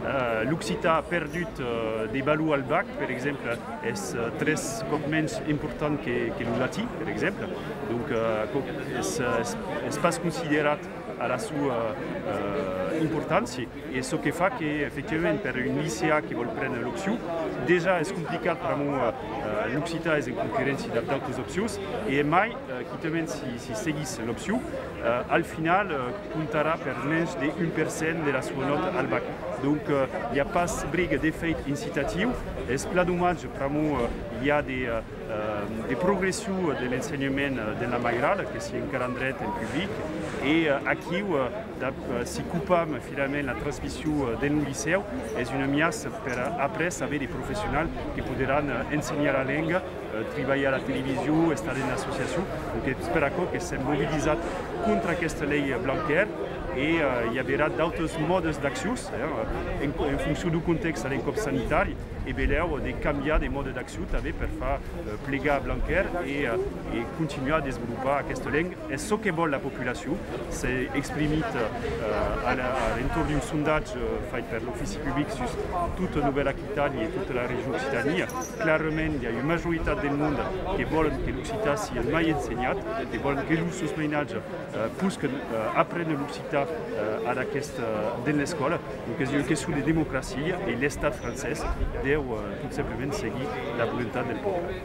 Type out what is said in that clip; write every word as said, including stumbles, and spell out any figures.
Eh, l'occitan a perdut, eh, de valor al bac, per exemple, es, eh, tres còps mens important que, que lo latin, per exemple. Donc, eh, aquò es, es, es pas considerat a la sua, eh, importància, e çò que fa que, efectivament, per un licean que vòl prene l'opcion, dejà es complicat pr'amor, eh, l'occitan es en concurréncia dab d'autas opcions, e mai, eh, quitament si, si seguís l'opcion, eh, al final, eh, comptarà per mens de un per cent de la sua nòta al bac. Donc, eh, i a pas briga d'efèit incitatiu, es plan domatge pr'amor, eh, i a de, eh, eh, de progression de l'ensenhament, eh, dens la mairada, que sia en calandret, en public, e, eh, aquiu, eh, dab, eh, si copam finalament la transmission, eh, dens lo licèu, es una miaça per, eh, après aver de professionals que poderàn, eh, ensenhar la lenga, eh, tribalhar a la television, estar en associacion. Donc es per aquò que s'èm mobilizats contra aquesta lei Blanquer e, eh, i averà d'autas mòdes d'accions, eh, en, en foncion deu contèxt a l'encòp sanitari, e belèu de cambiar de mòde d'accion tanben per far, eh, plegar Blanquer e, eh, e continuar a desvolopar aquesta lenga. Es çò que vòl la populacion. S'es exprimit, eh, a la, a l'entorn d'un sondatge, eh, fait per l'Ofici Public sus tota Novèla Aquitània e tota la region Occitània. Clarament, i a ua majoritat del monde que vòlen que l'occitan sia mai ensenhat, que vòlen que los seus mainatges, eh, posquen, eh, aprene l'occitan, eh, ad aquest, eh, dens l'escòla. Donc es ua question de democracia e l'Estat francés deu, eh, tot simplament seguir la volontat del pòble.